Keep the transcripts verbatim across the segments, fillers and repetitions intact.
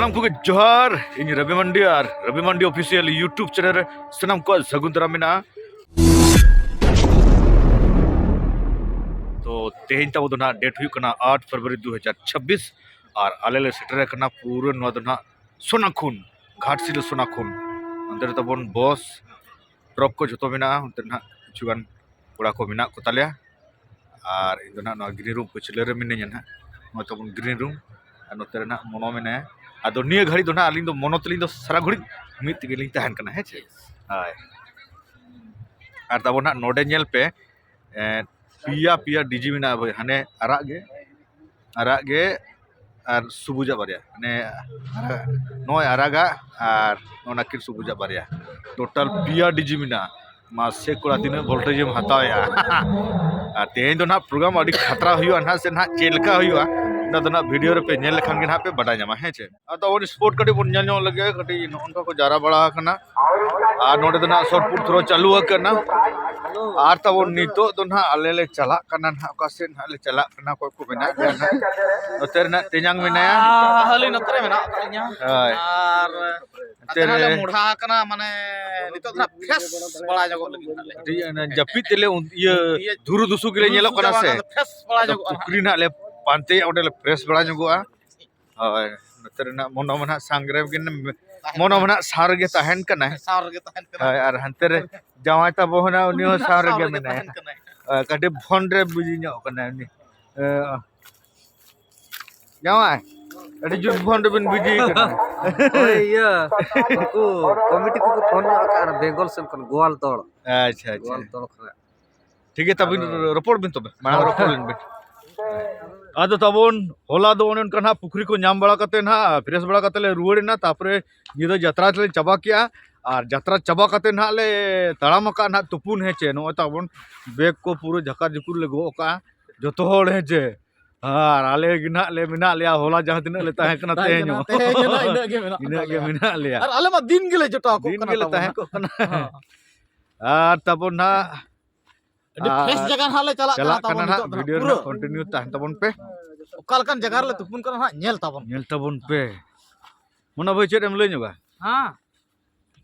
ᱥᱟᱱᱟᱢ ᱠᱚᱜᱮ ᱡᱚᱦᱟᱨ᱾ ᱤᱧ ᱨᱚᱵᱤ ᱢᱟᱱᱰᱤ ᱟᱨ ᱨᱚᱵᱤ ᱢᱟᱱᱰᱤ ᱚᱯᱷᱤᱥᱤᱭᱟᱞ YouTube ᱪᱮᱱᱮᱞ ᱨᱮ ᱥᱟᱱᱟᱢ ᱠᱚᱣᱟᱜ ᱥᱟᱹᱜᱩᱱ ᱫᱟᱨᱟᱢ ᱢᱮᱱᱟᱜᱼᱟ᱾ ᱛᱚ ᱛᱮᱦᱮᱧ ᱛᱟᱵᱚ ᱫᱚ ᱱᱟᱦᱟᱜ ᱰᱮᱴ ᱦᱩᱭᱩᱜ ᱠᱟᱱᱟ ᱟᱴ ᱯᱷᱮᱵᱽᱨᱩᱣᱟᱨᱤ ᱫᱩ ᱦᱟᱡᱟᱨ ᱪᱷᱟᱵᱵᱤᱥ, ᱟᱨ ᱟᱞᱮ ᱞᱮ ᱥᱮᱴᱮᱨ ᱟᱠᱟᱱᱟ ᱯᱩᱨᱟᱹ ᱱᱚᱣᱟ ᱫᱚ ᱱᱟᱦᱟᱜ ᱥᱳᱱᱟᱠᱷᱩᱱ, ᱜᱷᱟᱴᱥᱤᱞᱟᱹ ᱥᱳᱱᱟᱠᱷᱩᱱ᱾ ᱚᱱᱛᱮ ᱨᱮ ᱛᱟᱵᱚᱱ ᱵᱚᱥ ᱴᱨᱚᱠ ᱠᱚ ᱡᱷᱚᱛᱚ ᱢᱮᱱᱟᱜᱼᱟ᱾ ᱚᱱᱛᱮ ᱨᱮ ᱱᱟᱦᱟᱜ ᱠᱤᱪᱷᱩ ᱜᱟᱱ ᱠᱚᱲᱟ ᱠᱚ ᱢᱮᱱᱟᱜ ᱠᱚ ᱛᱟᱞᱮᱭᱟ᱾ ᱟᱨ ᱤᱧ ᱫᱚ ᱱᱟᱦᱟᱜ ᱱᱚᱣᱟ ᱜᱨᱤᱱ ᱨᱩᱢ ᱯᱟᱹᱪᱷᱞᱟᱹ ᱨᱮ ᱢᱤᱱᱟᱹᱧᱟ ᱱᱟᱦᱟᱜ᱾ ᱱᱚᱣᱟ ᱛᱟᱵᱚᱱ ᱜᱨᱤᱱ ᱨᱩᱢ, ᱟᱨ ᱱᱚᱛᱮ ᱨᱮ ᱱᱟᱦᱟᱜ ᱢᱚᱱᱚ ᱢᱮᱱᱟᱭᱟ᱾ ᱟᱫᱚ ᱱᱤᱭᱟᱹ ᱜᱷᱟᱹᱲᱤᱡ ᱫᱚ ᱱᱟᱦᱟᱜ ᱟᱹᱞᱤᱧ ᱫᱚ ᱢᱚᱱᱚ ᱛᱟᱹᱞᱤᱧ ᱫᱚ ᱥᱟᱨᱟ ᱜᱷᱟᱹᱲᱤᱡ ᱢᱤᱫ ᱛᱮᱜᱮ ᱞᱤᱧ ᱛᱟᱦᱮᱱ ᱠᱟᱱᱟ, ᱦᱮᱸ ᱪᱮ? ᱦᱳᱭ᱾ ᱟᱨ ᱛᱟᱵᱚᱱ ᱱᱟᱦᱟᱜ ᱱᱚᱰᱮ ᱧᱮᱞ ᱯᱮ, ᱮᱸ, ᱯᱮᱭᱟ ᱯᱮᱭᱟ ᱰᱤᱡᱤ ᱢᱮᱱᱟᱜᱼᱟ ᱵᱷᱟᱹᱭ, ᱦᱟᱱᱮ ᱟᱨᱟᱜ ᱜᱮ, ᱟᱨᱟᱜ ᱜᱮ ᱟᱨ ᱥᱩᱵᱩᱡᱟᱜ ᱵᱟᱨᱭᱟ, ᱢᱟᱱᱮ ᱱᱚᱜᱼᱚᱭ ᱟᱨᱟᱜᱟᱜ ᱟᱨ ᱱᱚᱜᱼᱚ ᱱᱟᱠᱤᱱ ᱥᱩᱵᱩᱡᱟᱜ ᱵᱟᱨᱭᱟ, ᱴᱳᱴᱟᱞ ᱯᱮᱭᱟ ᱰᱤᱡᱤ ᱢᱮᱱᱟᱜᱼᱟ᱾ ᱢᱟᱥᱮ ᱠᱚᱲᱟ, ᱛᱤᱱᱟᱹᱜ ᱵᱷᱳᱞᱴᱮᱡᱽ ᱮᱢ ᱦᱟᱛᱟᱣᱮᱜᱼᱟ? ᱟᱨ ᱛᱮᱦᱮᱧ ᱫᱚ ᱱᱟᱦᱟᱜ ᱯᱨᱳᱜᱨᱟᱢ ᱟᱹᱰᱤ ᱠᱷᱟᱛᱨᱟ ᱦᱩᱭᱩᱜᱼᱟ ᱱᱟᱦᱟᱜ, ᱥᱮ ᱱᱟᱦᱟᱜ ᱪᱮᱫ ᱞᱮᱠᱟ ᱦᱩᱭᱩᱜᱼᱟ, ᱚᱱᱟ ᱫᱚ ᱱᱟᱦᱟᱜ ᱵᱷᱤᱰᱤᱭᱳ ᱨᱮᱯᱮ ᱧᱮᱞ ᱞᱮᱠᱷᱟᱱ ᱜᱮ ᱱᱟᱦᱟᱜ ᱯᱮ ᱵᱟᱰᱟᱭ ᱧᱟᱢᱟ, ᱦᱮᱸ ᱪᱮ? ᱟᱫᱚ ᱚᱱ ᱥᱯᱚᱴ ᱠᱟᱹᱴᱤᱡ ᱵᱚᱱ ᱧᱮᱞ ᱧᱚᱜ ᱞᱮᱜᱮ, ᱠᱟᱹᱴᱤᱡ ᱱᱚᱜᱼᱚ ᱱᱚᱝᱠᱟ ᱠᱚ ᱡᱟᱣᱨᱟ ᱵᱟᱲᱟ ᱟᱠᱟᱱᱟ᱾ ᱟᱨ ᱱᱚᱰᱮ ᱫᱚ ᱱᱟᱦᱟᱜ ᱥᱚᱨᱴ ᱯᱩᱴ ᱛᱷᱨᱳ ᱪᱟᱹᱞᱩ ᱟᱠᱟᱱᱟ᱾ ᱟᱨ ᱛᱟᱵᱚᱱ ᱱᱤᱛᱚᱜ ᱫᱚ ᱱᱟᱦᱟᱜ ᱟᱞᱮ ᱞᱮ ᱪᱟᱞᱟᱜ ᱠᱟᱱᱟ ᱱᱟᱦᱟᱜ, ᱚᱠᱟ ᱥᱮᱫ ᱱᱟᱦᱟᱜ ᱞᱮ ᱪᱟᱞᱟᱜ ᱠᱟᱱᱟ᱾ ᱚᱠᱚᱭ ᱠᱚ ᱢᱮᱱᱟᱜ ᱞᱮᱭᱟ ᱱᱟᱦᱟᱜ, ᱱᱚᱛᱮ ᱨᱮ ᱱᱟᱦᱟᱜ ᱛᱮᱧᱟᱝ ᱢᱮᱱᱟᱭᱟ᱾ ᱟᱹᱞᱤᱧ ᱱᱚᱛᱮ ᱨᱮ ᱢᱮᱱᱟᱜ ᱟᱠᱟᱫ ᱞᱤᱧᱟ᱾ ᱦᱳᱭ᱾ ᱟᱨ ᱱᱚᱛᱮ ᱱᱟᱛᱮ ᱱᱟᱦᱟᱜ ᱨᱮ ᱞᱮ ᱢᱚᱰᱷᱟ ᱟᱠᱟᱱᱟ, ᱢᱟᱱᱮ ᱱᱤᱛᱚᱜ ᱫᱚ ᱱᱟᱦᱟᱜ ᱯᱷᱨᱮᱥ ᱵᱟᱲᱟ ᱧᱚᱜᱚᱜ ᱞᱟᱹᱜᱤᱫ ᱱᱟᱦᱟᱜ ᱞᱮ᱾ ᱠᱟᱹᱴᱤᱡ ᱚᱱᱟ ᱡᱟᱹᱯᱤᱫ ᱛᱮᱞᱮ ᱩᱱ-, ᱤᱭᱟᱹ ᱤᱭᱟᱹ ᱫᱷᱩᱨᱩ ᱫᱷᱩᱥᱩ ᱜᱮᱞᱮ ᱫᱷᱩᱨᱩ ᱧᱮᱞᱚᱜ ᱫᱷᱩᱥᱩ ᱠᱟᱱᱟ ᱪᱟᱵᱟ ᱥᱮ᱾ ᱠᱟᱱᱟ, ᱯᱷᱨᱮᱥ ᱵᱟᱲᱟ ᱟᱫᱚ ᱧᱚᱜᱚᱜᱼᱟ ᱱᱟᱦᱟᱜ᱾ ᱯᱩᱠᱷᱨᱤ ᱱᱟᱦᱟᱜ ᱞᱮ ᱯᱟᱱᱛᱮᱭᱟ, ᱚᱸᱰᱮ ᱞᱮ ᱯᱷᱨᱮᱥ ᱵᱟᱲᱟ ᱧᱚᱜᱚᱜᱼᱟ᱾ ᱦᱳᱭ, ᱱᱚᱛᱮ ᱨᱮᱱᱟᱜ ᱢᱚᱱᱚ ᱢᱟ ᱱᱟᱦᱟᱜ ᱥᱟᱝ ᱨᱮ ᱜᱮ, ᱛᱟᱦᱮᱱ ᱢᱚᱱᱚ ᱢᱟ ᱠᱟᱱᱟ᱾ ᱱᱟᱦᱟᱜ ᱥᱟᱶ ᱨᱮᱜᱮ ᱛᱟᱦᱮᱱ ᱠᱟᱱᱟᱭ᱾ ᱥᱟᱶ ᱨᱮᱜᱮ ᱛᱟᱦᱮᱱ ᱠᱟᱱᱟᱭ᱾ ᱦᱳᱭ, ᱟᱨ ᱦᱟᱱᱛᱮ ᱨᱮ ᱡᱟᱶᱟᱭ ᱛᱟᱵᱚ ᱦᱚᱸ ᱱᱟᱦᱟᱜ, ᱩᱱᱤ ᱩᱱᱤ ᱦᱚᱸ ᱦᱚᱸ ᱥᱟᱶ ᱥᱟᱶ ᱨᱮᱜᱮ ᱨᱮᱜᱮ ᱢᱮᱱᱟᱭᱟ᱾ ᱛᱟᱦᱮᱱ ᱠᱟᱱᱟᱭ᱾ ᱦᱳᱭ, ᱠᱟᱹᱴᱤᱡ ᱯᱷᱳᱱ ᱨᱮ ᱵᱤᱡᱤ ᱧᱚᱜ ᱠᱟᱱᱟᱭ ᱩᱱᱤ᱾ ᱮ, ᱡᱟᱶᱟᱭ, ᱟᱹᱰᱤ ᱡᱳᱨ ᱯᱷᱳᱱ ᱨᱮᱵᱤᱱ ᱵᱤᱡᱤ ᱠᱟᱱᱟ᱾ ᱦᱳᱭ, ᱤᱭᱟᱹ, ᱩᱱᱠᱩ ᱠᱚᱢᱤᱴᱤ ᱠᱚᱠᱚ ᱯᱷᱳᱱ ᱧᱚᱜ ᱟᱠᱟᱫᱼᱟ ᱵᱮᱝᱜᱚᱞ ᱥᱮᱱ ᱠᱷᱚᱱ, ᱜᱳᱣᱟᱞᱛᱚᱲ᱾ ᱟᱪᱪᱷᱟ, ᱟᱪᱪᱷᱟ᱾ ᱜᱳᱣᱟᱞᱛᱚᱲ ᱠᱷᱚᱱᱟᱜ᱾ ᱴᱷᱤᱠ ᱜᱮᱭᱟ, ᱛᱟᱵᱤᱱ ᱟᱫᱚ ᱨᱚᱯᱚᱲ ᱵᱤᱱ ᱛᱚᱵᱮ, ᱢᱟᱲᱟᱝ ᱦᱳᱭ᱾ ᱨᱚᱯᱚᱲ ᱞᱮᱱ ᱵᱤᱱ᱾ ᱟᱫᱚ ᱛᱟᱵᱚᱱ ᱦᱚᱞᱟ ᱫᱚ ᱚᱱᱮ ᱚᱱᱠᱟ ᱱᱟᱦᱟᱜ ᱯᱩᱠᱷᱨᱤ ᱠᱚ ᱧᱟᱢ ᱵᱟᱲᱟ ᱠᱟᱛᱮ ᱱᱟᱦᱟᱜ ᱯᱷᱨᱮᱥ ᱵᱟᱲᱟ ᱠᱟᱛᱮ ᱞᱮ ᱨᱩᱣᱟᱹᱲ ᱮᱱᱟ, ᱛᱟᱯᱚᱨᱮ ᱧᱤᱫᱟᱹ ᱡᱟᱛᱨᱟ ᱞᱮ ᱪᱟᱵᱟ ᱠᱮᱜᱼᱟ᱾ ᱟᱨ ᱡᱟᱛᱨᱟ ᱪᱟᱵᱟ ᱠᱟᱛᱮ ᱱᱟᱦᱟᱜ ᱞᱮ ᱛᱟᱲᱟᱢ ᱟᱠᱟᱫ ᱱᱟᱦᱟᱜ ᱛᱩᱯᱩᱱ, ᱦᱮᱸ ᱪᱮ, ᱱᱚᱜᱼᱚᱭ ᱛᱟᱵᱚᱱ ᱵᱮᱜᱽ ᱠᱚ ᱯᱩᱨᱟᱹ ᱡᱷᱟᱠᱟᱨ ᱡᱷᱩᱠᱩᱨ ᱞᱮ ᱜᱚᱜ ᱠᱟᱜᱼᱟ ᱡᱚᱛᱚ ᱦᱚᱲ, ᱦᱮᱸ ᱪᱮ᱾ ᱟᱨ ᱟᱞᱮ ᱜᱮ ᱱᱟᱦᱟᱜ ᱞᱮ ᱢᱮᱱᱟᱜ ᱞᱮᱭᱟ, ᱦᱚᱞᱟ ᱡᱟᱦᱟᱸ ᱛᱤᱱᱟᱹᱜ ᱞᱮ ᱛᱟᱦᱮᱸ ᱠᱟᱱᱟ, ᱛᱟᱦᱮᱸ ᱛᱮᱦᱮᱧ ᱠᱟᱱᱟ, ᱦᱚᱸ ᱛᱮᱦᱮᱧ ᱦᱚᱸ ᱱᱟᱦᱟᱜ ᱤᱱᱟᱹᱜ ᱜᱮ ᱢᱮᱱᱟᱜ ᱤᱱᱟᱹᱜ ᱜᱮ ᱠᱟᱫ ᱞᱮᱭᱟ᱾ ᱢᱮᱱᱟᱜ ᱞᱮᱭᱟ᱾ ᱟᱨ ᱟᱞᱮ ᱢᱟ ᱫᱤᱱ ᱜᱮᱞᱮ ᱡᱚᱴᱟᱣ ᱠᱚᱜ ᱫᱤᱱ ᱠᱟᱱᱟ ᱜᱮᱞᱮ ᱛᱟᱵᱚᱱ ᱛᱟᱦᱮᱸ ᱱᱟᱦᱟᱜ᱾ ᱠᱚᱜ ᱠᱟᱱᱟ᱾ ᱦᱚᱸ᱾ ᱟᱨ ᱛᱟᱵᱚᱱ ᱱᱟᱦᱟᱜ ᱟᱹᱰᱤ ᱯᱷᱨᱮᱥ ᱟᱨ ᱡᱟᱭᱜᱟ ᱱᱟᱦᱟᱜ ᱞᱮ ᱪᱟᱞᱟᱜ ᱠᱟᱱᱟ ᱪᱟᱞᱟᱜ ᱛᱟᱵᱚᱱ ᱠᱟᱱᱟ ᱱᱟᱦᱟᱜ, ᱱᱤᱛᱚᱜ ᱫᱚ ᱱᱟᱦᱟᱜ ᱵᱷᱤᱰᱤᱭᱳ ᱨᱮ ᱯᱩᱨᱟᱹ᱾ ᱱᱟᱦᱟᱜ ᱠᱚᱱᱴᱤᱱᱤᱭᱩ ᱛᱟᱦᱮᱱ ᱛᱟᱵᱚᱱ ᱯᱮ᱾ ᱚᱠᱟ ᱞᱮᱠᱟᱱ ᱡᱟᱭᱜᱟ ᱨᱮᱞᱮ ᱛᱩᱯᱩᱱ ᱠᱟᱱᱟ ᱱᱟᱦᱟᱜ ᱧᱮᱞ ᱛᱟᱵᱚᱱ᱾ ᱧᱮᱞ ᱛᱟᱵᱚᱱ ᱯᱮ᱾ ᱢᱚᱱᱟ ᱵᱷᱟᱹᱭ, ᱪᱮᱫ ᱮᱢ ᱞᱟᱹᱭ ᱧᱚᱜᱟ? ᱦᱮᱸ᱾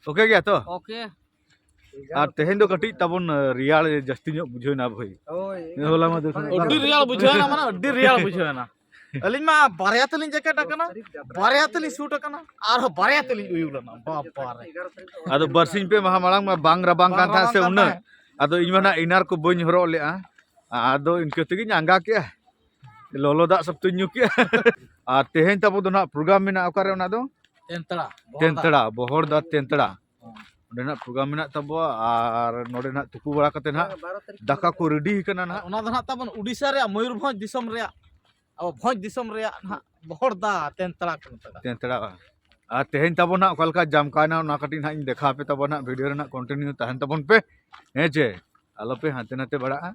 ᱳᱠᱮ ᱜᱮᱭᱟ ᱛᱚ? ᱳᱠᱮ᱾ ᱟᱨ ᱛᱮᱦᱮᱧ ᱫᱚ ᱠᱟᱹᱴᱤᱡ ᱛᱟᱵᱚᱱ, ᱟᱹ, ᱨᱮᱭᱟᱲ ᱡᱟᱹᱥᱛᱤ ᱧᱚᱜ ᱵᱩᱡᱷᱟᱹᱣ ᱮᱱᱟ ᱵᱷᱟᱹᱭ᱾ ᱦᱳᱭ᱾ ᱦᱚᱞᱟ ᱢᱟᱫᱷᱮᱨ ᱠᱷᱚᱱᱟᱜ ᱟᱹᱰᱤ ᱨᱮᱭᱟᱲ ᱵᱩᱡᱷᱟᱹᱣ ᱮᱱᱟ, ᱢᱟᱱᱮ ᱟᱹᱰᱤ ᱨᱮᱭᱟᱲ ᱵᱩᱡᱷᱟᱹᱣ ᱮᱱᱟ᱾ ᱟᱹᱞᱤᱧ ᱢᱟ ᱵᱟᱨᱭᱟ ᱛᱮᱞᱤᱧ ᱡᱮᱠᱮᱴ ᱟᱠᱟᱱᱟ, ᱵᱟᱨᱭᱟ ᱛᱮᱞᱤᱧ ᱥᱩᱴ ᱟᱠᱟᱱᱟ, ᱟᱨᱦᱚᱸ ᱵᱟᱨᱭᱟ ᱛᱮᱞᱤᱧ ᱩᱭᱩ ᱞᱮᱱᱟ᱾ ᱵᱟᱵᱟ ᱨᱮ᱾ ᱟᱫᱚ ᱵᱟᱨᱥᱤᱧ ᱯᱮ ᱢᱟᱦᱟ ᱢᱟᱲᱟᱝ ᱢᱟ ᱵᱟᱝ ᱨᱟᱵᱟᱝ ᱠᱟᱱ ᱵᱟᱝ ᱛᱟᱦᱮᱸᱫ ᱥᱮ ᱨᱟᱵᱟᱝ ᱠᱟᱱ ᱩᱱᱟᱹᱜ᱾ ᱛᱟᱦᱮᱸᱫ᱾ ᱟᱫᱚ ᱤᱧ ᱢᱟ ᱱᱟᱜ inner ᱠᱚ ᱵᱟᱹᱧ ᱦᱚᱨᱚᱜ ᱞᱮᱜᱼᱟ᱾ ᱟᱫᱚ ᱤᱱᱠᱟᱹ ᱛᱮᱜᱮᱧ ᱟᱸᱜᱟ ᱠᱮᱜᱼᱟ᱾ ᱞᱚᱞᱚ ᱫᱟᱜ ᱥᱚᱠᱛᱚᱧ ᱧᱩ ᱠᱮᱜᱼᱟ᱾ ᱟᱨ ᱛᱮᱦᱮᱧ ᱛᱟᱵᱚ ᱫᱚ ᱱᱟᱜ program ᱢᱮᱱᱟᱜᱼᱟ, ᱚᱠᱟᱨᱮ ᱚᱱᱟ ᱫᱚ? ᱛᱮᱱᱛᱲᱟ, ᱵᱚᱦᱚᱲᱫᱟ᱾ ᱛᱮᱱᱛᱲᱟ, ᱵᱚᱦᱚᱲᱫᱟ᱾ ᱛᱮᱱᱛᱲᱟ᱾ ᱦᱚᱸ᱾ ᱚᱸᱰᱮ ᱱᱟᱜ program ᱢᱮᱱᱟᱜ ᱛᱟᱵᱚᱣᱟ ᱟᱨ ᱱᱚᱰᱮ ᱱᱟᱜ ᱛᱩᱯᱩ ᱵᱟᱲᱟ ᱠᱟᱛᱮ ᱱᱟᱜ ᱫᱟᱠᱟ ᱠᱚ ready ᱠᱟᱱᱟ ᱱᱟᱜ᱾ ᱚᱱᱟ ᱫᱚ ᱱᱟᱜ ᱛᱟᱵᱚᱱ ᱩᱰᱤᱥᱟ ᱨᱮᱭᱟᱜ ᱢᱚᱭᱩᱨᱵᱷᱚᱸᱡᱽ ᱫᱤᱥᱚᱢ ᱨᱮᱭᱟᱜ, ᱟᱵᱚ ᱵᱷᱚᱸᱡᱽ ᱫᱤᱥᱚᱢ ᱨᱮᱭᱟᱜ ᱱᱟᱜ ᱵᱚᱦᱚᱲᱫᱟ ᱛᱮᱱᱛᱲᱟ ᱠᱚ ᱢᱮᱛᱟᱜᱼᱟ᱾ ᱛᱮᱱᱛᱲᱟ᱾ ᱟᱨ ᱛᱮᱦᱮᱧ ᱛᱟᱵᱚᱱ ᱱᱟᱜ ᱚᱠᱟ ᱞᱮᱠᱟ ᱡᱟᱢᱠᱟᱣᱮᱱᱟ, ᱚᱱᱟ ᱠᱟᱹᱴᱤᱡ ᱱᱟᱜ ᱤᱧ ᱫᱮᱠᱷᱟᱣ ᱟᱯᱮ ᱛᱟᱵᱚᱱ ᱱᱟᱜ᱾ video ᱨᱮ ᱱᱟᱜ continue ᱛᱟᱦᱮᱱ ᱛᱟᱵᱚᱱ ᱯᱮ, ᱦᱮᱸ ᱪᱮ? ᱟᱞᱚ ᱯᱮ ᱦᱟᱱᱛᱮ ᱱᱟᱛᱮ ᱵᱟᱲᱟᱜᱼᱟ,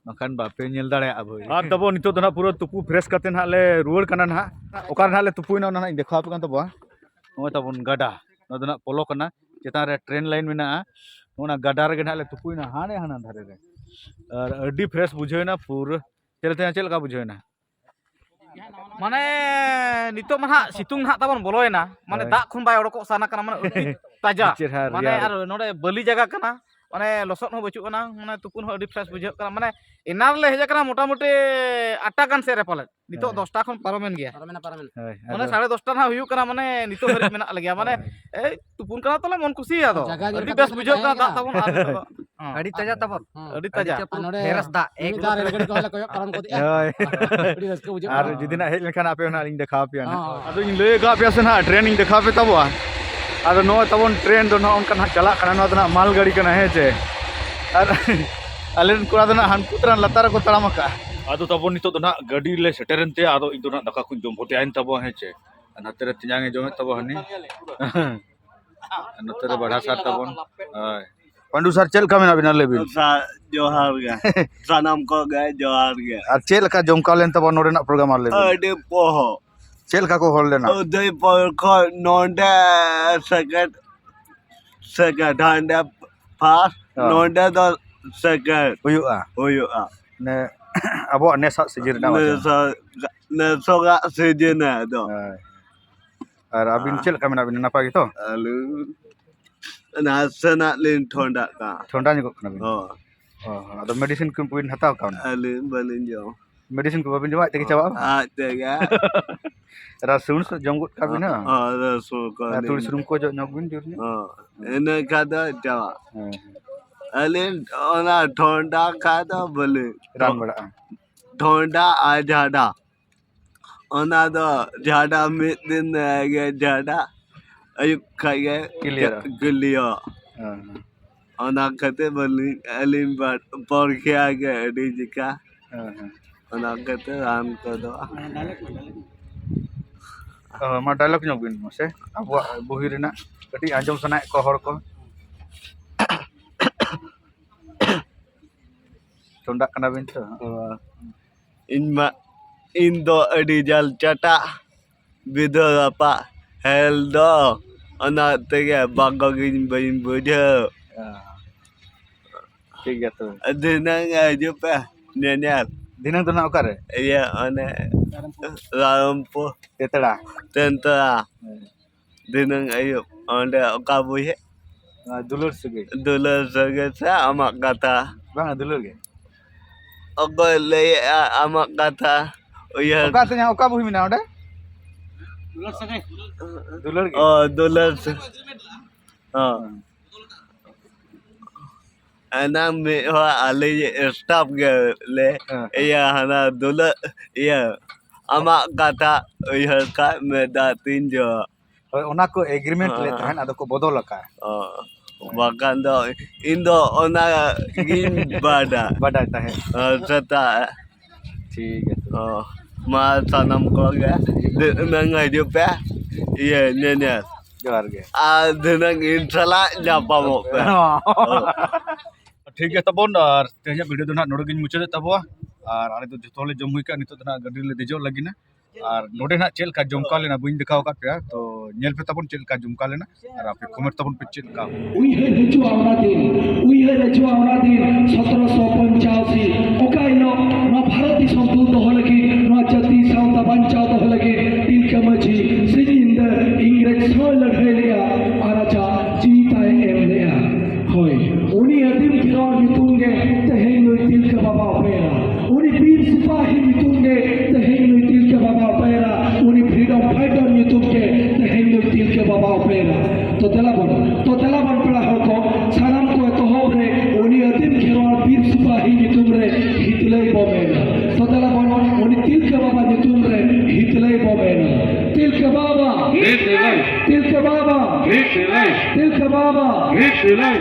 ᱵᱟᱝᱠᱷᱟᱱ ᱵᱟᱯᱮ ᱧᱮᱞ ᱫᱟᱲᱮᱭᱟᱜᱼᱟ ᱵᱷᱟᱹᱭ᱾ ᱟᱨ ᱛᱟᱵᱚ ᱱᱤᱛᱚᱜ ᱫᱚ ᱱᱟᱜ ᱯᱩᱨᱟᱹ ᱛᱩᱯᱩ fresh ᱠᱟᱛᱮ ᱱᱟᱜ ᱞᱮ ᱨᱩᱣᱟᱹᱲ ᱠᱟᱱᱟ ᱱᱟᱜ᱾ ᱚᱠᱟ ᱨᱮ ᱱᱟᱜ ᱞᱮ ᱛᱩᱯᱩᱭᱮᱱᱟ, ᱚᱱᱟ ᱱᱟᱜ ᱤᱧ ᱫᱮᱠᱷᱟᱣ ᱟᱯᱮ ᱠᱟᱱ ᱛᱟᱵᱚᱣᱟ᱾ ᱱᱚᱜᱼᱚᱭ ᱛᱟᱵᱚᱱ ᱜᱟᱰᱟ, ᱱᱚᱣᱟ ᱫᱚ ᱱᱟᱜ ᱯᱚᱞᱚ ᱠᱟᱱᱟ, ᱪᱮᱛᱟᱱ ᱨᱮ train line ᱢᱮᱱᱟᱜᱼᱟ᱾ ᱚᱱᱟ ᱜᱟᱰᱟ ᱨᱮᱜᱮ ᱱᱟᱜ ᱞᱮ ᱛᱩᱯᱩᱭᱮᱱᱟ, ᱦᱟᱱᱮ ᱦᱟᱱᱟ ᱫᱷᱟᱨᱮ ᱨᱮ᱾ ᱟᱨ ᱟᱹᱰᱤ fresh ᱵᱩᱡᱷᱟᱹᱣᱮᱱᱟ ᱯᱩᱨᱟᱹ᱾ ᱪᱮᱫ ᱞᱮᱠᱟ, ᱪᱮᱫ ᱞᱮᱠᱟ ᱵᱩᱡᱷᱟᱹᱣᱮᱱᱟ? ᱢᱟᱱᱮ ᱱᱤᱛᱚᱜ ᱢᱟ ᱱᱟᱦᱟᱜ ᱥᱤᱛᱩᱝ ᱱᱟᱦᱟᱜ ᱛᱟᱵᱚᱱ ᱵᱚᱞᱚᱭᱮᱱᱟ, ᱢᱟᱱᱮ ᱦᱳᱭ᱾ ᱫᱟᱜ ᱠᱷᱚᱱ ᱵᱟᱭ ᱚᱰᱚᱠᱚᱜ ᱥᱟᱱᱟ ᱠᱟᱱᱟ, ᱢᱟᱱᱮ ᱟᱹᱰᱤ ᱛᱟᱡᱟ᱾ ᱟᱹᱰᱤ ᱪᱮᱦᱨᱟ ᱢᱟᱱᱮ ᱨᱮᱭᱟᱲ᱾ ᱟᱨ ᱱᱚᱰᱮ ᱵᱟᱹᱞᱤ ᱡᱟᱭᱜᱟ ᱠᱟᱱᱟ, ᱢᱟᱱᱮ ᱞᱚᱥᱚᱫ ᱦᱚᱸ ᱵᱟᱹᱪᱩᱜ ᱟᱱᱟ, ᱢᱟᱱᱮ ᱛᱩᱯᱩᱱ ᱦᱚᱸ ᱟᱹᱰᱤ fresh ᱵᱩᱡᱷᱟᱹᱜ ᱠᱟᱱᱟ᱾ ᱢᱟᱱᱮ ᱮᱱᱟᱱ ᱞᱮ ᱦᱮᱡ ᱟᱠᱟᱱᱟ ᱢᱚᱴᱟᱢᱩᱴᱤ ᱟᱴ ᱴᱟ ᱜᱟᱱ ᱥᱮᱫ ᱨᱮ ᱯᱟᱞᱮᱫ, ᱱᱤᱛᱚᱜ ᱦᱳᱭ᱾ ᱫᱚᱥ ᱴᱟ ᱠᱷᱚᱱ ᱯᱟᱨᱚᱢᱮᱱ ᱜᱮᱭᱟ᱾ ᱯᱟᱨᱚᱢᱮᱱᱟ, ᱯᱟᱨᱚᱢᱮᱱᱟ᱾ ᱦᱳᱭ, ᱢᱟᱱᱮ ᱟᱫᱚ ᱥᱟᱲᱮ ᱫᱚᱥ ᱴᱟ ᱱᱟᱦᱟᱜ ᱦᱩᱭᱩᱜ ᱠᱟᱱᱟ, ᱢᱟᱱᱮ ᱱᱤᱛᱚᱜ ᱦᱟᱹᱨᱤᱡ ᱢᱮᱱᱟᱜ ᱞᱮᱜᱮᱭᱟ, ᱢᱟᱱᱮ ᱦᱳᱭ᱾ ᱮᱭ ᱛᱩᱯᱩᱱ ᱠᱟᱱᱟ ᱛᱚᱞᱮ ᱢᱚᱱ ᱠᱩᱥᱤ, ᱟᱫᱚ ᱡᱟᱭᱜᱟ ᱧᱮᱞ ᱟᱹᱰᱤ ᱠᱟᱛᱮ ᱵᱮᱥ ᱢᱟᱱᱮ ᱵᱩᱡᱷᱟᱹᱜ ᱠᱟᱱᱟ ᱦᱮᱸ᱾ ᱫᱟᱜ ᱛᱟᱵᱚᱱ ᱟᱨ ᱱᱤᱛᱚᱜ ᱫᱚ᱾ ᱦᱮᱸ᱾ ᱟᱹᱰᱤ ᱛᱟᱡᱟ ᱛᱟᱵᱚᱱ᱾ ᱦᱮᱸ᱾ ᱯᱷᱮᱨᱮᱥ ᱫᱟᱜ, ᱟᱨ ᱮᱠ ᱱᱚᱰᱮ ᱱᱚᱢᱵᱚᱨ ᱨᱮᱞ ᱯᱷᱮᱨᱮᱥ ᱜᱟᱹᱰᱤ ᱫᱟᱜ᱾ ᱠᱚᱦᱚᱸ ᱞᱮ ᱠᱚᱭᱚᱜ ᱯᱟᱨᱚᱢ ᱜᱚᱫᱮᱜᱼᱟ᱾ ᱦᱳᱭ᱾ ᱟᱹᱰᱤ ᱨᱟᱹᱥᱠᱟᱹ ᱵᱩᱡᱷᱟᱹᱜ ᱟᱨ ᱠᱟᱱᱟ᱾ ᱡᱩᱫᱤ ᱱᱟᱜ ᱦᱮᱡ ᱞᱮᱱᱠᱷᱟᱱ ᱟᱯᱮ ᱦᱚᱸ ᱱᱟᱜ ᱞᱤᱧ ᱫᱮᱠᱷᱟᱣ ᱟᱯᱮᱭᱟ ᱱᱟᱜ᱾ ᱦᱚᱸ᱾ ᱟᱫᱚᱧ ᱞᱟᱹᱭ ᱟᱠᱟᱫ ᱯᱮᱭᱟ ᱥᱮ ᱱᱟᱜ, train ᱤᱧ ᱫᱮᱠᱷᱟᱣ ᱟᱯᱮ ᱛᱟᱵᱚᱣᱟ᱾ ᱟᱫᱚ ᱱᱚᱜᱼᱚᱭ ᱛᱟᱵᱚᱱ train ᱫᱚ ᱱᱚᱜᱼᱚ ᱱᱚᱝᱠᱟ ᱱᱟᱜ ᱪᱟᱞᱟᱜ ᱠᱟᱱᱟ, ᱱᱚᱣᱟ ᱫᱚ ᱱᱟᱜ ᱢᱟᱞ ᱜᱟᱹᱰᱤ ᱠᱟᱱᱟ, ᱦᱮᱸ ᱪᱮ? ᱟᱨ ᱟᱞᱮ ᱨᱮᱱ ᱠᱚᱲᱟ ᱫᱚ ᱱᱟᱜ ᱦᱟᱱᱠᱩ ᱛᱚᱨᱟ ᱞᱟᱛᱟᱨ ᱨᱮᱠᱚ ᱛᱟᱲᱟᱢ ᱟᱠᱟᱜᱼᱟ᱾ ᱟᱫᱚ ᱛᱟᱵᱚᱱ ᱱᱤᱛᱚᱜ ᱫᱚ ᱱᱟᱜ ᱜᱟᱹᱰᱤ ᱞᱮ ᱥᱮᱴᱮᱨᱮᱱ ᱛᱮ, ᱟᱫᱚ ᱤᱧ ᱫᱚ ᱱᱟᱜ ᱫᱟᱠᱟ ᱠᱚᱧ ᱡᱚᱢ ᱵᱷᱚᱴᱮᱟᱭᱮᱱ ᱛᱟᱵᱚᱣᱟ, ᱦᱮᱸ ᱪᱮ? ᱟᱨ ᱱᱟᱛᱮ ᱨᱮ ᱛᱮᱧᱟᱝ ᱮ ᱡᱚᱢᱮᱫ ᱛᱟᱵᱚᱣᱟ ᱦᱟᱹᱱᱤ᱾ ᱱᱚᱛᱮ ᱨᱮ ᱵᱟᱲᱦᱟ ᱥᱟᱨ ᱛᱟᱵᱚᱱ᱾ ᱦᱳᱭ᱾ ᱯᱟᱹᱰᱩ ᱥᱟᱨ, ᱪᱮᱫ ᱞᱮᱠᱟ ᱢᱮᱱᱟᱜ ᱵᱤᱱᱟ ᱞᱟᱹᱭ ᱵᱤᱱ? ᱥᱟᱨ, ᱡᱚᱦᱟᱨ ᱜᱮ᱾ ᱥᱟᱱᱟᱢ ᱠᱚᱜᱮ ᱡᱚᱦᱟᱨ ᱜᱮ᱾ ᱟᱨ ᱪᱮᱫ ᱞᱮᱠᱟ ᱡᱚᱢᱠᱟᱣ ᱞᱮᱱ ᱛᱟᱵᱚᱱ ᱱᱚᱰᱮᱱᱟᱜ program, ᱟᱨ ᱞᱟᱹᱭ ᱵᱤᱱ? ᱟᱹᱰᱤ ᱯᱚᱦᱚ᱾ ᱪᱮᱫ ᱞᱮᱠᱟ ᱠᱚ ᱦᱚᱲ ᱞᱮᱱᱟ? ᱩᱫᱚᱭᱯᱩᱨ ᱠᱷᱚᱱ ᱱᱚᱰᱮ second, second hand first, ᱦᱮᱸ᱾ ᱱᱚᱰᱮ ᱫᱚ second ᱦᱩᱭᱩᱜᱼᱟ? ᱦᱩᱭᱩᱜᱼᱟ᱾ ᱱᱮ-, ᱟᱵᱚᱣᱟᱜ ᱱᱮᱥᱟᱜ season ᱨᱮᱱᱟᱜ ᱵᱟᱡᱟᱨ᱾ ᱱᱮᱥᱟ-, ᱱᱮᱥᱚᱜᱟᱜ season ᱫᱚ᱾ ᱦᱳᱭ᱾ ᱟᱨ ᱟᱹᱵᱤᱱ ᱪᱮᱫ ᱞᱮᱠᱟ ᱢᱮᱱᱟᱜ ᱵᱤᱱᱟ? ᱱᱟᱯᱟᱭ ᱜᱮᱛᱚ? ᱟᱹᱞᱤᱧ ᱱᱟᱥᱮᱱᱟᱜ ᱞᱤᱧ ᱴᱷᱚᱱᱰᱟᱜ ᱠᱟᱱᱟ᱾ ᱴᱷᱚᱱᱰᱟ ᱧᱚᱜᱚᱜ ᱠᱟᱱᱟ ᱵᱤᱱ? ᱦᱚᱸ᱾ ᱚ, ᱟᱫᱚ ᱢᱮᱰᱤᱥᱤᱱ ᱠᱚ ᱵᱤᱱ ᱦᱟᱛᱟᱣ ᱠᱟᱣᱱᱟ? ᱟᱹᱞᱤᱧ ᱵᱟᱹᱞᱤᱧ ᱡᱚᱢ᱾ ᱢᱮᱰᱤᱥᱤᱱ ᱠᱚ ᱵᱟᱵᱤᱱ ᱡᱚᱢᱟ, ᱟᱡ ᱛᱮᱜᱮ ᱪᱟᱵᱟᱜᱼᱟ? ᱟᱡ ᱛᱮᱜᱮ᱾ ᱨᱟᱥᱩᱱ ᱥᱩ-, ᱡᱚᱢ ᱜᱚᱫ ᱠᱟᱜ ᱵᱤᱱ, ᱦᱮᱸ? ᱦᱚᱸ, ᱨᱟᱥᱩᱱ ᱠᱚ ᱟᱨ ᱛᱩᱲᱤ ᱞᱤᱧ ᱥᱩᱱᱩᱢ ᱠᱚ ᱡᱚ-, ᱧᱚᱜ ᱵᱤᱱ ᱡᱳᱨ ᱧᱚᱜ᱾ ᱦᱚᱸ, ᱤᱱᱟᱹ ᱠᱷᱟᱱ ᱫᱚ ᱪᱟᱵᱟᱜ᱾ ᱦᱮᱸ᱾ ᱟᱹᱞᱤᱧ ᱚᱱᱟ ᱴᱷᱚᱱᱰᱟ ᱠᱷᱟᱱ ᱫᱚ ᱵᱟᱹᱞᱤᱧ ᱨᱟᱱ ᱵᱟᱲᱟᱜᱼᱟ᱾ ᱴᱷᱚᱱᱰᱟ ᱟᱨ ᱡᱷᱟᱰᱟ᱾ ᱚᱱᱟ ᱫᱚ ᱡᱷᱟᱰᱟ ᱢᱤᱫ ᱫᱤᱱ ᱜᱮ ᱡᱷᱟᱰᱟ, ᱟᱹᱭᱩᱵ ᱠᱷᱟᱡ ᱜᱮ ᱠᱞᱤᱭᱟᱨᱚᱜᱼᱟ᱾ ᱠᱞᱤᱭᱟᱨ᱾ ᱦᱮᱸ, ᱦᱮᱸ᱾ ᱚᱱᱟ ᱠᱷᱟᱹᱛᱤᱨ ᱵᱟᱹᱞᱤᱧ, ᱟᱹᱞᱤᱧ ᱵᱟ-, ᱯᱚᱨᱠᱷᱤᱭᱟ ᱜᱮ ᱟᱹᱰᱤ ᱡᱤᱠᱟ᱾ ᱦᱮᱸ, ᱦᱮᱸ᱾ ᱚᱱᱟ ᱠᱷᱟᱹᱛᱤᱨ ᱨᱟᱱ ᱠᱚᱫᱚ᱾ ᱚ, ᱢᱟ ᱰᱟᱭᱞᱚᱜ ᱧᱚᱜ ᱵᱤᱱ ᱢᱟᱥᱮ, ᱟᱵᱚᱣᱟᱜ ᱵᱩᱦᱤ ᱨᱮᱱᱟᱜ ᱠᱟᱹᱴᱤᱡ ᱟᱸᱡᱚᱢ ᱥᱟᱱᱟᱭᱮᱫ ᱠᱚᱣᱟ ᱦᱚᱲ ᱠᱚ᱾ ᱴᱷᱚᱱᱰᱟᱜ ᱠᱟᱱᱟ ᱵᱤᱱ ᱛᱚ? ᱚ, ᱤᱧ ᱢᱟ, ᱤᱧ ᱫᱚ ᱟᱹᱰᱤ ᱡᱟᱞ ᱪᱟᱴᱟ᱾ ᱵᱤᱫᱷᱟᱹ ᱨᱟᱯᱟᱜ ᱦᱮᱞ ᱫᱚ, ᱚᱱᱟ ᱛᱮᱜᱮ ᱵᱟᱜᱚ ᱜᱤᱧ ᱵᱟᱹᱧ ᱵᱩᱡᱷᱟᱹᱣ᱾ ᱦᱮᱸ᱾ ᱴᱷᱤᱠ ᱜᱮᱭᱟ ᱛᱚᱵᱮ᱾ ᱫᱷᱤᱱᱟᱹᱝ ᱦᱤᱡᱩᱜ ᱯᱮ ᱧᱮᱧᱮᱞ᱾ ᱫᱷᱤᱱᱟᱹᱝ ᱫᱚ ᱱᱟᱜ ᱚᱠᱟᱨᱮ? ᱤᱭᱟᱹ, ᱚᱱᱮ ᱨᱟᱭᱨᱚᱝᱯᱩᱨ᱾ ᱛᱮᱛᱲᱟ᱾ ᱛᱮᱛᱲᱟ᱾ ᱦᱮᱸ᱾ ᱫᱷᱤᱱᱟᱹᱝ ᱟᱹᱭᱩᱵ ᱚᱸᱰᱮ ᱚᱠᱟ ᱵᱳᱭ ᱦᱮᱡ? ᱱᱚᱣᱟ ᱫᱩᱞᱟᱹᱲ ᱥᱟᱹᱜᱟᱹᱭ᱾ ᱫᱩᱞᱟᱹᱲ ᱥᱟᱹᱜᱟᱹᱭ ᱥᱮ ᱟᱢᱟᱜ ᱠᱟᱛᱷᱟ? ᱵᱟᱝᱟ, ᱫᱩᱞᱟᱹᱲ ᱜᱮ᱾ ᱚᱠᱚᱭ ᱞᱟᱹᱭᱮᱜᱼᱟ ᱟᱢᱟᱜ ᱠᱟᱛᱷᱟ? ᱩᱭᱦᱟᱹᱨ᱾ ᱚᱠᱟ ᱛᱮ, ᱚᱠᱟ ᱵᱳᱭ ᱢᱮᱱᱟᱜᱼᱟ ᱚᱸᱰᱮ? ᱫᱩᱞᱟᱹᱲ ᱥᱟᱹᱜᱟᱹᱭ᱾ ᱫᱩᱞᱟᱹᱲ ᱜᱮ? ᱚ, ᱫᱩᱞᱟᱹᱲ ᱥᱟᱹ-, ᱦᱚᱸ᱾ ᱦᱮᱸ᱾ ᱮᱱᱟᱝ ᱢᱤᱫ ᱦᱚᱲ ᱟᱞᱮ staff ᱜᱮ ᱞᱮ ᱦᱮᱸ, ᱦᱮᱸ᱾ ᱤᱭᱟᱹ ᱦᱟᱱᱟ ᱫᱩᱞᱟᱹᱲ, ᱤᱭᱟᱹ, ᱟᱢᱟᱜ ᱠᱟᱛᱷᱟ ᱩᱭᱦᱟᱹᱨ ᱠᱷᱟᱡ ᱢᱮᱫ ᱫᱟᱜ ᱛᱤᱧ ᱡᱚ᱾ ᱦᱳᱭ, ᱚᱱᱟ ᱠᱚ agreement ᱞᱮᱫ ᱦᱮᱸ᱾ ᱛᱟᱦᱮᱸᱫ, ᱟᱫᱚ ᱠᱚ ᱵᱚᱫᱚᱞ ᱟᱠᱟᱫᱼᱟ᱾ ᱚ, ᱦᱳᱭ᱾ ᱵᱟᱠᱷᱟᱱ ᱫᱚ ᱤᱧ ᱫᱚ ᱚᱱᱟ ᱜᱤᱧ ᱵᱟᱰᱟ᱾ ᱵᱟᱰᱟᱭ ᱛᱟᱦᱮᱸᱫ᱾ ᱦᱮᱸ, ᱥᱮᱛᱟᱜ᱾ ᱴᱷᱤᱠ ᱜᱮᱭᱟ ᱛᱚᱵᱮ᱾ ᱚ, ᱢᱟ ᱥᱟᱱᱟᱢ ᱠᱚᱜᱮ ᱫᱷᱤᱱᱟᱹᱝ ᱦᱤᱡᱩᱜ ᱯᱮ, ᱤᱭᱟᱹ, ᱧᱮᱧᱮᱞ᱾ ᱡᱚᱦᱟᱨ ᱜᱮ᱾ ᱟᱨ ᱫᱷᱤᱱᱟᱹᱝ ᱤᱧ ᱥᱟᱞᱟᱜ ᱧᱟᱯᱟᱢᱚᱜ ᱯᱮ᱾ ᱦᱚᱸ᱾ ᱚ᱾ ᱴᱷᱤᱠ ᱜᱮᱭᱟ ᱛᱟᱵᱚᱱ, ᱟᱨ ᱛᱮᱦᱮᱧᱟᱜ video ᱫᱚ ᱱᱟᱦᱟᱜ ᱱᱚᱰᱮ ᱜᱤᱧ ᱢᱩᱪᱟᱹᱫᱮᱫ ᱛᱟᱵᱚᱣᱟ᱾ ᱟᱨ ᱟᱞᱮ ᱫᱚ ᱡᱚᱛᱚ ᱦᱚᱲᱞᱮ ᱡᱚᱢ ᱦᱩᱭ ᱠᱟᱜᱼᱟ, ᱱᱤᱛᱚᱜ ᱫᱚ ᱱᱟᱦᱟᱜ ᱜᱟᱹᱰᱤ ᱨᱮᱞᱮ ᱫᱮᱡᱚᱜ ᱞᱟᱹᱜᱤᱫ ᱱᱟ᱾ ᱟᱨ ᱱᱚᱰᱮ ᱱᱟᱦᱟᱜ ᱪᱮᱫ ᱞᱮᱠᱟ ᱡᱚᱢᱠᱟᱣ ᱞᱮᱱᱟ ᱵᱟᱹᱧ ᱫᱮᱠᱷᱟᱣ ᱟᱠᱟᱫ ᱯᱮᱭᱟ, ᱛᱚ ᱧᱮᱞ ᱯᱮ ᱛᱟᱵᱚᱱ ᱪᱮᱫ ᱞᱮᱠᱟ ᱡᱚᱢᱠᱟᱣ ᱞᱮᱱᱟ᱾ ᱟᱨ ᱟᱯᱮ comment ᱛᱟᱵᱚᱱ ᱯᱮ ᱪᱮᱫ ᱞᱮᱠᱟ᱾ ᱩᱭᱦᱟᱹᱨ ᱦᱤᱡᱩᱜᱼᱟ ᱚᱱᱟ ᱫᱤᱱ, ᱩᱭᱦᱟᱹᱨ ᱦᱤᱡᱩᱜᱼᱟ ᱚᱱᱟ ᱫᱤᱱ, ᱥᱚᱛᱨᱚᱥᱚ ᱯᱚᱧᱪᱟᱥᱤ, ᱚᱠᱟ ᱦᱤᱞᱳᱜ ᱱᱚᱣᱟ ᱵᱷᱟᱨᱚᱛ ᱫᱤᱥᱚᱢ ᱫᱩᱞ ᱫᱚᱦᱚ ᱞᱟᱹᱜᱤᱫ, ᱱᱚᱣᱟ ᱡᱟᱹᱛᱤ ᱥᱟᱶᱛᱟ ᱵᱟᱧᱪᱟᱣ ᱫᱚᱦᱚ ᱞᱟᱹᱜᱤᱫ ᱛᱤᱞᱠᱟᱹ ᱢᱟᱹᱡᱷᱤ ᱥᱤᱧ ᱧᱤᱫᱟᱹ ᱤᱝᱨᱮᱡᱽ ᱥᱟᱶ ᱞᱟᱹᱲᱦᱟᱹᱭ ᱞᱮᱜᱼᱟ ᱟᱨ ᱟᱡᱟᱜ ᱡᱤᱣᱤ ᱛᱟᱭ ᱮᱢ ᱞᱮᱜᱼᱟ᱾ ᱦᱳᱭ, ᱩᱱᱤ ᱟᱹᱫᱤᱢ ᱠᱷᱮᱨᱣᱟᱲ ᱧᱩᱛᱩᱢ ᱜᱮ ᱛᱮᱦᱮᱧ ᱱᱩᱭ ᱛᱤᱞᱠᱟᱹ ᱵᱟᱵᱟ ᱚᱯᱮᱨᱟ᱾ ᱩᱱᱤ ᱵᱤᱨ ᱥᱤᱯᱟᱦᱤ ᱧᱩᱛᱩᱢ ᱜᱮ ᱛᱮᱦᱮᱧ ᱱᱩᱭ ᱛᱤᱞᱠᱟᱹ ᱵᱟᱵᱟ ᱚᱯᱮᱨᱟ᱾ ᱩᱱᱤ freedom fighter ᱧᱩᱛᱩᱢ ᱜᱮ ᱛᱮᱦᱮᱧ ᱱᱩᱭ ᱛᱤᱞᱠᱟᱹ ᱵᱟᱵᱟ ᱚᱯᱮᱨᱟ᱾ ᱛᱚ ᱫᱮᱞᱟ ᱵᱚᱱ, ᱛᱚ ᱫᱮᱞᱟ ᱵᱚᱱ ᱯᱮᱲᱟ ᱦᱚᱲ ᱠᱚ, ᱥᱟᱱᱟᱢ ᱠᱚ ᱮᱛᱚᱦᱚᱵ ᱨᱮ ᱩᱱᱤ ᱟᱹᱫᱤᱢ ᱠᱷᱮᱨᱣᱟᱲ ᱵᱤᱨ ᱥᱤᱯᱟᱦᱤ ᱧᱩᱛᱩᱢ ᱨᱮ ᱦᱤᱛᱞᱟᱹᱭ ᱵᱚ ᱢᱮᱱᱟ᱾ ᱛᱚ ᱫᱮᱞᱟ ᱵᱚᱱ ᱩᱱᱤ ᱛᱤᱞᱠᱟᱹ ᱵᱟᱵᱟ ᱧᱩᱛᱩᱢ ᱨᱮ ᱦᱤᱛᱞᱟᱹᱭ ᱵᱚ ᱢᱮᱱᱟ᱾ ᱛᱤᱞᱠᱟᱹ ᱵᱟᱵᱟ! ᱦᱤᱛᱞᱟᱹᱭ! ᱛᱤᱞᱠᱟᱹ ᱵᱟᱵᱟ! ᱦᱤᱛᱞᱟᱹᱭ! ᱛᱤᱞᱠᱟᱹ ᱵᱟᱵᱟ! ᱦᱤᱛᱞᱟᱹᱭ!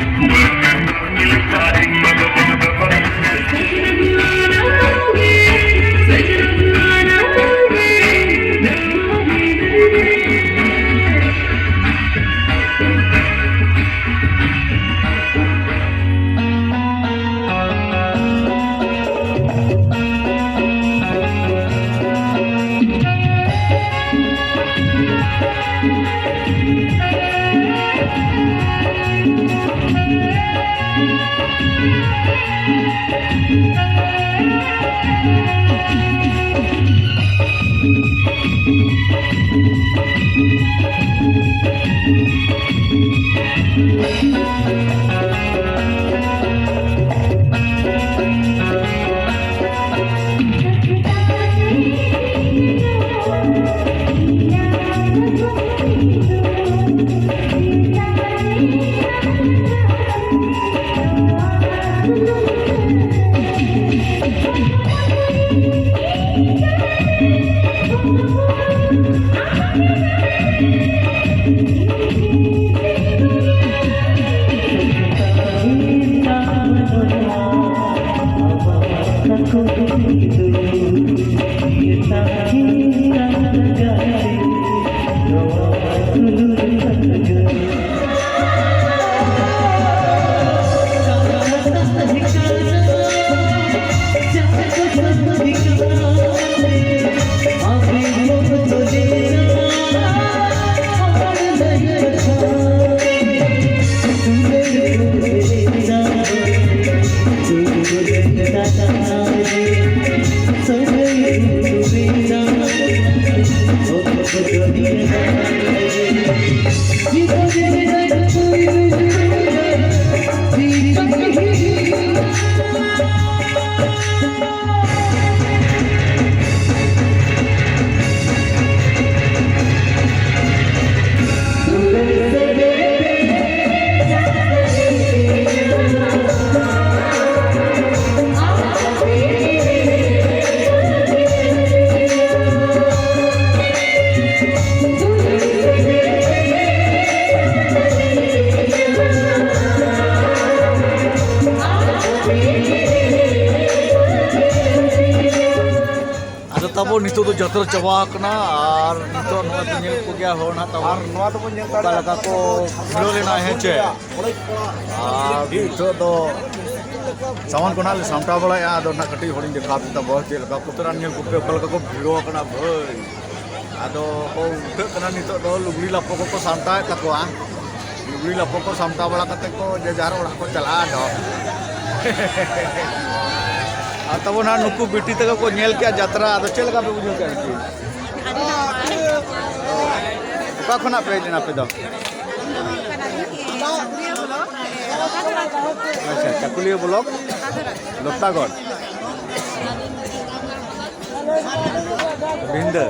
ᱟᱫᱚ ᱛᱟᱵᱚ ᱱᱤᱛᱚᱜ ᱫᱚ ᱡᱟᱛᱨᱟ ᱪᱟᱵᱟ ᱟᱠᱟᱱᱟ ᱟᱨ ᱱᱤᱛᱚᱜ ᱱᱚᱣᱟ ᱯᱮ ᱧᱮᱞ ᱠᱚᱜᱮᱭᱟ ᱦᱚᱲ ᱱᱟᱦᱟᱜ ᱛᱟᱵᱚ ᱟᱨ ᱱᱚᱣᱟ ᱫᱚᱵᱚᱱ ᱧᱮᱞ ᱚᱠᱟ ᱫᱟᱲᱮᱭᱟᱜᱼᱟ᱾ ᱞᱮᱠᱟ ᱠᱚ ᱵᱷᱤᱲᱟᱹᱣ ᱞᱮᱱᱟ, ᱦᱮᱸ ᱪᱮ? ᱟᱨ ᱱᱤᱛᱚᱜ ᱫᱚ ᱥᱟᱢᱟᱱ ᱠᱚ ᱱᱟᱦᱟᱜ ᱞᱮ ᱥᱟᱢᱴᱟᱣ ᱵᱟᱲᱟᱭᱟ, ᱟᱫᱚ ᱱᱟᱦᱟᱜ ᱠᱟᱹᱴᱤᱡ ᱦᱚᱲᱤᱧ ᱫᱮᱠᱷᱟᱣ ᱯᱮ ᱛᱟᱵᱚ ᱪᱮᱫ ᱞᱮᱠᱟ ᱠᱚ ᱯᱮᱲᱟ ᱧᱮᱞ ᱠᱚᱯᱮ ᱚᱠᱟ ᱞᱮᱠᱟ ᱠᱚ ᱵᱷᱤᱲᱟᱹᱣ ᱟᱠᱟᱱᱟ ᱵᱷᱟᱹᱭ᱾ ᱟᱫᱚ ᱠᱚ ᱩᱴᱷᱟᱹᱜ ᱠᱟᱱᱟ ᱱᱤᱛᱚᱜ ᱫᱚ ᱞᱩᱜᱽᱲᱤ ᱞᱟᱯᱚ ᱠᱚᱠᱚ ᱥᱟᱢᱴᱟᱣᱮᱫ ᱛᱟᱠᱚᱣᱟ᱾ ᱞᱩᱜᱽᱲᱤ ᱞᱟᱯᱚ ᱠᱚ ᱥᱟᱢᱴᱟᱣ ᱵᱟᱲᱟ ᱠᱟᱛᱮ ᱠᱚ ᱡᱮ ᱡᱟᱦᱟᱨ ᱚᱲᱟᱜ ᱠᱚ ᱪᱟᱞᱟᱜᱼᱟ ᱟᱫᱚ᱾ ᱟᱨ ᱛᱟᱵᱚ ᱱᱟᱦᱟᱜ ᱱᱩᱠᱩ ᱵᱤᱴᱤ ᱛᱟᱠᱚ ᱠᱚ ᱧᱮᱞ ᱠᱮᱜᱼᱟ ᱡᱟᱛᱨᱟ, ᱟᱫᱚ ᱪᱮᱫ ᱞᱮᱠᱟ ᱯᱮ ᱵᱩᱡᱷᱟᱹᱣ ᱠᱮᱜᱼᱟ ᱵᱤᱴᱤ? ᱟᱹᱰᱤ ᱱᱟᱯᱟᱭ᱾ ᱚᱠᱟ ᱠᱷᱚᱱᱟᱜ ᱯᱮ ᱦᱮᱡ ᱞᱮᱱᱟ ᱟᱯᱮ ᱫᱚ? ᱤᱧ ᱫᱚ ᱦᱩᱭᱩᱜ ᱠᱟᱱᱟ ᱤᱧ ᱪᱟᱹᱠᱩᱞᱤᱭᱟᱹ ᱵᱞᱚᱠ, ᱞᱚᱠᱷᱟᱡᱷᱚᱲᱟ᱾ ᱟᱪᱪᱷᱟ, ᱪᱟᱹᱠᱩᱞᱤᱭᱟᱹ ᱵᱞᱚᱠ? ᱞᱚᱠᱷᱟᱡᱷᱚᱲᱟ᱾ ᱞᱚᱠᱛᱟᱜᱚᱲ᱾ ᱵᱷᱤᱱᱫᱟᱹ᱾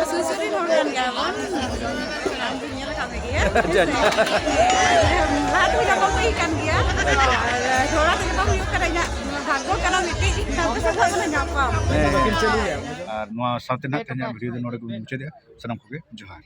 ᱥᱩᱨ ᱥᱩᱨ ᱨᱮᱱ ᱦᱚᱲ ᱠᱟᱱ ᱜᱮᱭᱟ ᱵᱚᱱ᱾ ᱟᱢ ᱫᱚᱧ ᱧᱮᱞ ᱟᱠᱟᱫ ᱢᱮᱜᱮᱭᱟ᱾ ᱟᱪᱪᱷᱟ, ᱟᱪᱪᱷᱟ᱾ ᱞᱟᱦᱟ ᱛᱮᱦᱚᱸ ᱧᱟᱯᱟᱢ ᱦᱩᱭ ᱠᱟᱱ ᱜᱮᱭᱟ᱾ ᱟᱪᱪᱷᱟ᱾ ᱟᱨ ᱛᱷᱚᱲᱟ ᱛᱮᱜᱮ ᱵᱟᱝ ᱦᱩᱭᱩᱜ ᱠᱟᱱᱟ, ᱤᱧᱟᱹᱜ ᱵᱷᱟᱜᱽᱜᱚ ᱠᱟᱱᱟ ᱢᱤᱫᱴᱤᱡ, ᱟᱯᱮ ᱥᱟᱞᱟᱜ ᱵᱚᱞᱮ ᱧᱟᱯᱟᱢ᱾ ᱦᱮᱸ, ᱦᱮᱸ᱾ ᱟᱨ ᱱᱚᱣᱟ ᱥᱟᱶᱛᱮ ᱱᱟᱦᱟᱜ ᱛᱮᱦᱮᱧᱟᱜ ᱵᱷᱤᱰᱤᱭᱳ ᱫᱚ ᱱᱚᱰᱮ ᱜᱮᱵᱚᱱ ᱢᱩᱪᱟᱹᱫᱮᱜᱼᱟ᱾ ᱥᱟᱱᱟᱢ ᱠᱚᱜᱮ ᱡᱚᱦᱟᱨ᱾